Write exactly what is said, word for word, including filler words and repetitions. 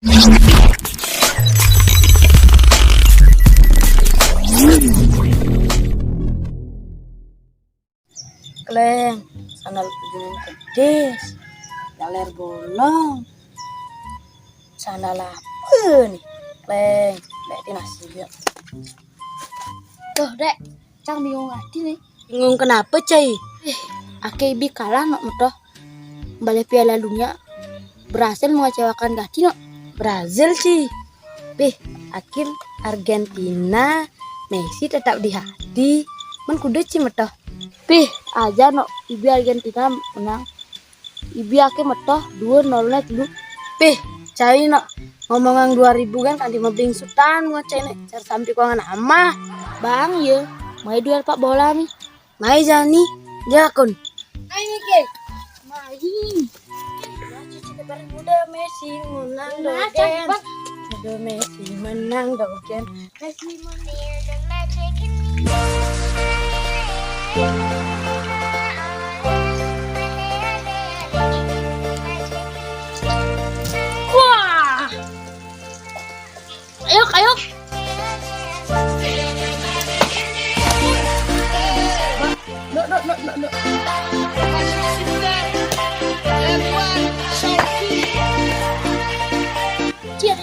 Kleng, sandal ujung pedis, jaler bolong, sandal apa nih? Kleng, berarti nasib ya. Tuh, Dek, Cang bingung hati nih. Bingung kenapa, Cai? Eh, ake Ibi kalah nok metoh. Balik Piala Dunia berhasil mengecewakan hati nok. Brazil, Ci. Pih, akhir Argentina, Messi tetap di hati. Men kuda, Ci, metoh. Pih, aja nok Ibi Argentina menang. Ibi ake metoh dua nol net lu. Pih, Cai nok ngomong ang dua ribu kan kanti mebing sutan ngocene car sampi kuangan amah. Bang, ye, mai duel pak bola mi. Mai jani, dia akun. Mai, Mike. Mai. Udah Messi menang dogen. Udah Messi menang dogen. Messi menang. Wah. Ayo, ayo. No, no, no, no, no. Cia,